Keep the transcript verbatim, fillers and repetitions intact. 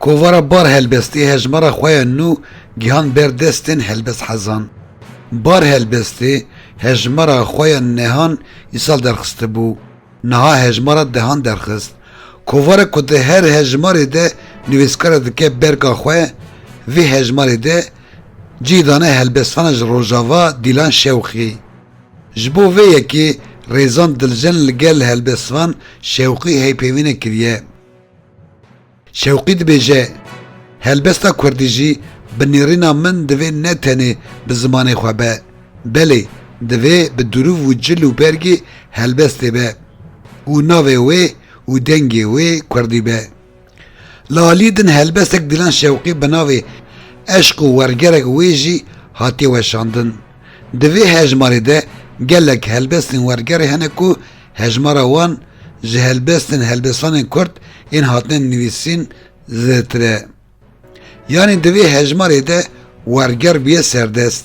Kovara Bar Helbestê hejmara xwe ya nû gihan ber destên helbesthezan. Bar Helbestê hejmara xwe ya nehan îsal derxistibû. Niha hejmara dehan derxist. Kovara ku di her hejmarê de nivîskara dike berga xwe, vê hejmarê de cî dane helbestvana ji Rojava Dîlan Şewqî. Ji bo vê yekê Rêzan Diljen li gel helbestvan Şewqî hevpeyvîne kiriye. Şewqî dibêje, helbesta kurdî jî bi nêrîna min divê ne tenê bi zimanê xwe be, belê divê bi dirûv û cil û bergê helbestê be û navê wê û dengê wê kurdî be. Li alî din helbestek Dîlan Şewqî bi navê Eşq û Wergerek wê jî hatiye weşandin. Di vê hejmarê de gelek helbestên wergerê hene ku hejmara wan ji helbestên helbestvanên kurd yên hatine nivîsîn zêdetir e. Yanî di vê hejmarê de werger bûye serdest.